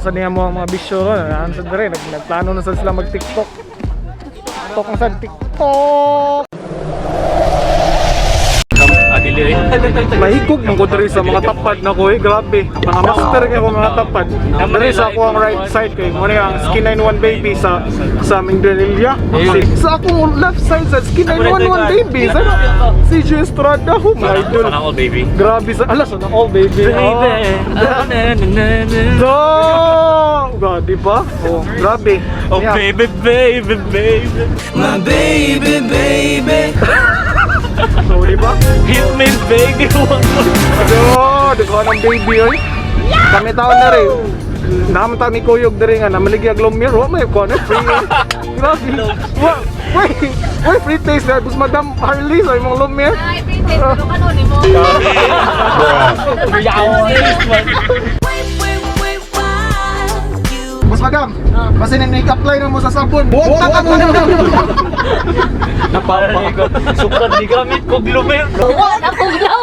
na sa niya mo ang mga bisyo ron. Ano sa dire, nagplano na sa sila mag-TikTok. TikTok ang sa TikTok. Adili eh. Mahigog man ko diri sa mga tapad na ko eh, grabe. Mga master kay ko mga tapad. Diri sa ako ang right side kay mo ang Skin 91 Baby sa Mingranilla. Sa akong left side sa Skin 911 Baby sa si CJ Estrada ho, my idol. Sana all, baby. Grabe sa ala sana all, baby. Oh. Do! God, di ba? Oh, grabe. Oh Yeah. baby, baby, baby. My baby, baby. So, di ba? Hit me, baby, one more. Do, daghan ng baby oy. Kami taon na rin. Naman ta ni Kuyog diri nga namaligya glomir, wa may kuan free. Grabe. Wa, wait, wait, free taste na bus Madam Harley sa imong lomir. Ay, pretend. Pero kano ni mo? Bus Madam, basin ni apply na mo sa sabon. Buot ka mo na. Napapa. Sukad ni gamit ko glumir. Ako daw.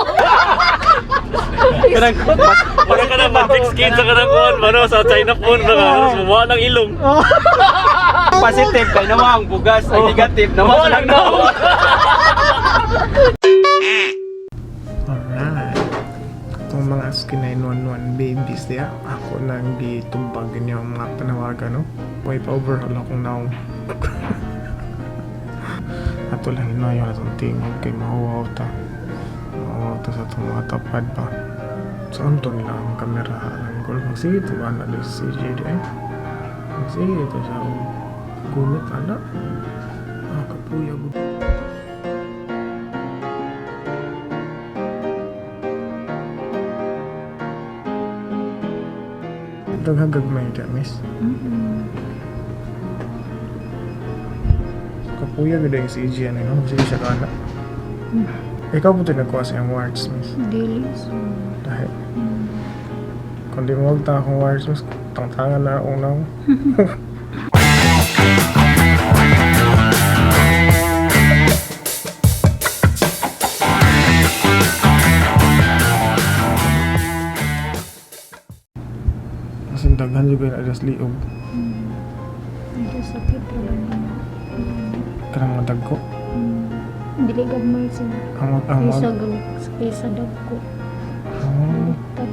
Kanang para ka na magic skin sa kanang kuan mano sa China phone ba ka sumuwa ng ilong. Positive kay nawa ang bugas, ay negative nawa Nawa sa lang nawa. Alright. Itong mga ASCII 911 babies diya, ako nang gitumbag niyo ang mga panawagan, no? May pa-overhaul akong naong. Ato lang hinayon atong tingog kay mahuwaw ta. Mahuwaw ta sa itong mga tapad pa. Saan to nila ang kamera? Ang goal. Magsige ito ba na si CJ di ay? Magsige ito siya. Gumit, ana. Ah, kapuya. Gud. Daghang gagmay dya, miss. Kapuya gud ang si EG ano, no? Sige siya kana. Ikaw po nagkuha sa iyong wards, miss. Dili, sir. Dahil. Kung di mo wag akong wards, miss, tangtangan na akong naong. Kasi daghan juga yung alas liog. Medyo sakit ra ba niya? Kanang mga dagko. Dili gagmay sir. Ang Kaysa mga... kaysa dagko. Oh, Tag.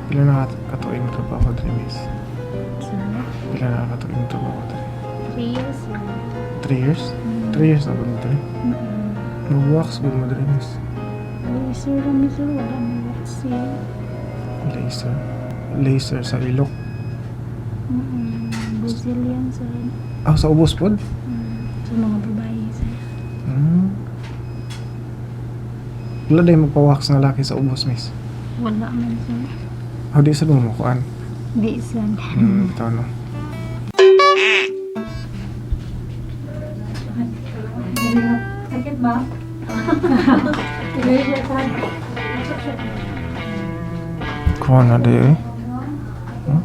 pila na katuig na trabaho diri, miss? Sir, Pila na katuig na trabaho diri? 3 years, sir. 3 years? 3 years na ba diri? Mag-wax gud mo diri, miss. Laser ra mi, sir. Wala mo vaccine. Laser. Laser sa ilok. Brazilian, sir. Ah, sa ubos pod? Sa mga babae, sir. Wala dahil magpa-wax na laki sa ubos, miss. Wala man, sir. Ah, di sa mo kuan. Di, sir. Ito no. Sakit ba? Kuha na di eh.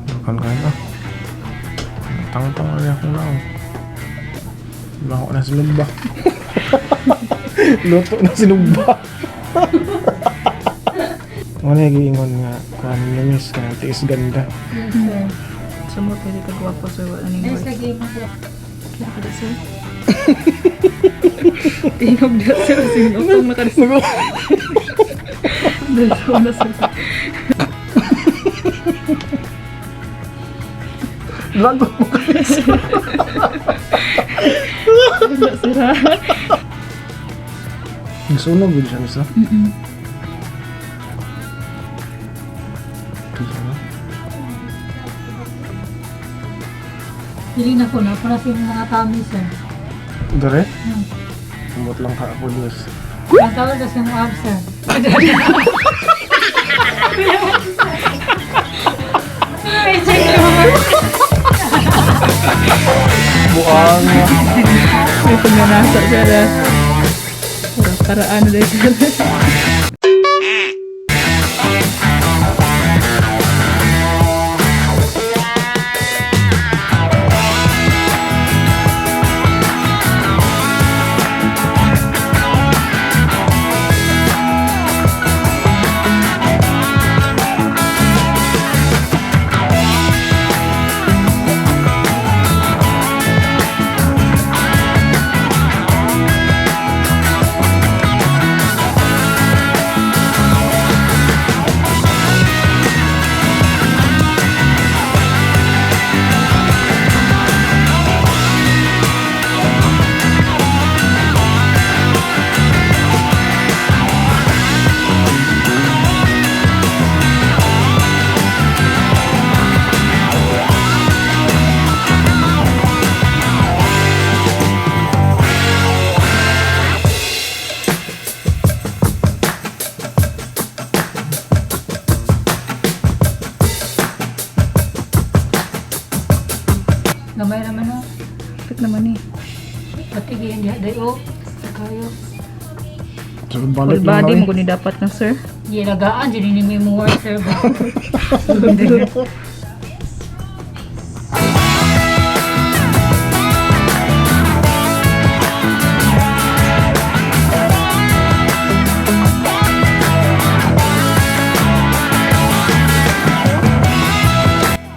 Bukan kayo ah. Tangtang na akong naong. Bako na sinugba. Luto na sinugba. Ano yung giingon nga kuha ninyo miss kaya tiis ganda. Sumot pwede ka gwapo sir, wala ning Ay, words. sige mo po. Wala ka sir. Tingog na sir, sinutong na ka sir. Dalawa na sir. Lago mo ka Wala sir ha. Nasunog yun siya miss ah. Ito siya, no? Dili na ko na para sa mga kami, sir. Dere? Kumot lang ka ako miss. Ang tawag na sa mga ab, sir. Buang. May pagnanasa sir ha. Wala paraan na dahil sir. naman eh. Pati hindi dayo. Kayo. So, balik Full lang body na mo guni dapat na, sir. Gilagaan jud ni mo work, sir ba.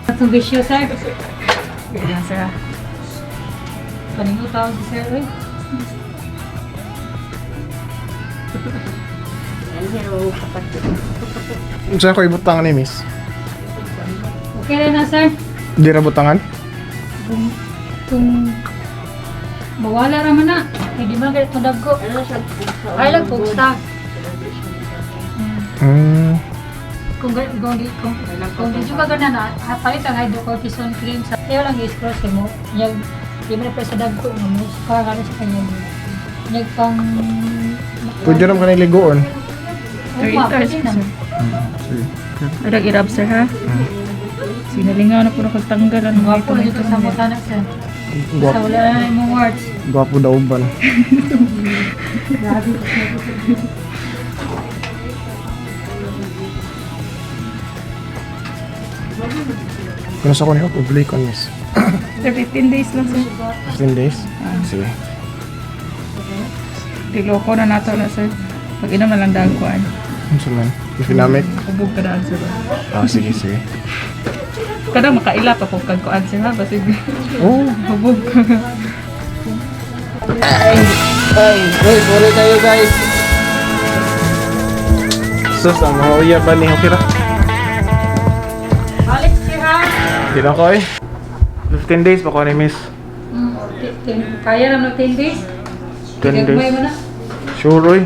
Atong bisyo, sir. Yan, sir, ah. Paningutaw si sir, oy. Saan ko ibutang ni miss? Okay na na, sir. Di ra butangan? Kung mawala ra man na. Hindi man kaya itong dagko. Ay lang pugsa. Kung di ka gana na, palit ang hydrocortisone cream sa iyo lang i-scroll sa mo. Nyag di man na pa sa dagko nga mo para sa kanya. Nyag pang Pwede ra man kanang ligoon. Oo, 38 hours, pwede na. sir. Sige. Arag irab, sir, ha? Sinalingaw na po na kagtanggal. Ano Gwapo ito na dito sa mata na, sir. Sa Gwapo, wala na imong words. gwapo daw ban. Grabe. Kung sa ko niyo, public on miss. Sir, 15 days lang, sir. 15 days? Sige. Tiloko na nato na, sir. Pag inom na lang dahil kuan. Ano sa man? Dynamic? Ubog ka daan, sir. Ah, sige, sige. Kadang makaila pa po kag kuan, sir, ha? Basig. Oh, Hubog. Ay, uy, sorry kayo guys. Sus, ang mga uya ba ni okay ra? Balik, sir, ha? Di na ko eh. 15 days pa ko ni miss. Kaya naman 10 days. 10 Gagmay days. mo na. Sure oy.